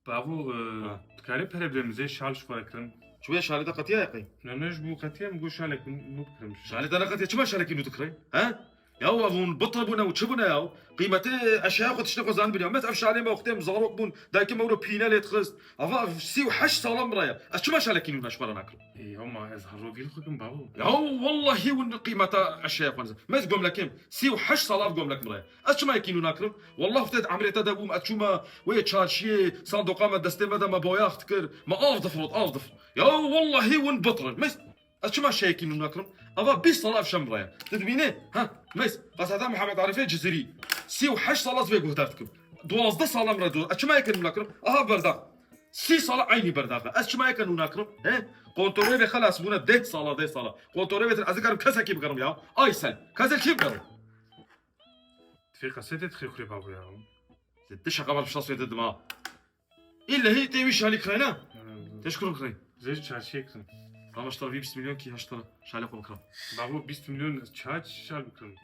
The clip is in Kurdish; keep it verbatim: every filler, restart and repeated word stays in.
Bavo, e, Ha. dikarê pere bidê min, zê şal ji xwe re kirim. Çi wê şalê te qetiya ye qey? Ne, ne, ji bo qetiya min got şalek nû bikirim. Şalê te neqetiya, çima şalekî nû dikirin? He? Ya ev hûn bitir bûne û çi bûne ya? Qîmetê eşyaya xwe tiştê xwe zanibin ya. Mes ev şalê me wextê em zarok bûn, dayikê me wilo pîne lê dixist. Ava ev sî û heşt sala min re ye. Ez çima şalekî nû ji xwe re nakirim? Ê, ya ma ez her rojî xwe kim bavo. Ya wallahî hûn qîmeta eşyaya xwe nizin. Mes gomlekê min, sî û heşt sala ev gomlek min re ye. Ez çima yekî nû nakirim? Wallah wextê di emrê te de bûm, ez çûma wê çarşiyê, sandoqa me destê me de me boyax dikir, me av difirot, av difirot. Ya wallahî hûn bitirin. Mes Ez çima şeyekî nû nakirim? Ava bîst sala ev şem raya. Tu dibînî? Ha, mes. Qaseda Mihemed Arifê Cizirî. Sî û heşt sala ez vê guhdar dikim. Duwazdeh sala min re dû. Ez çima yeke nû nakirim? Aha berdax. Sî sala eynî berdax e. Ez çima yeke nû nakirim? He? Kontorê vê xelas bûne deh sala, deh sala. Kontorê vê ez dikarim kesekî bigerim ya. Aysel. Kesekî bigerim. Tifê qesetê dixê xurê babo ya. Ti şaka bar şas vê didima. Îllehî tê wî şalî kirayna. Teşkurum kiray. Zê çarşiyê kirim. Ama işte bir milyon ki haştara. Şalê xwe bikira. Babo bîst milyon çaç şal bikirim.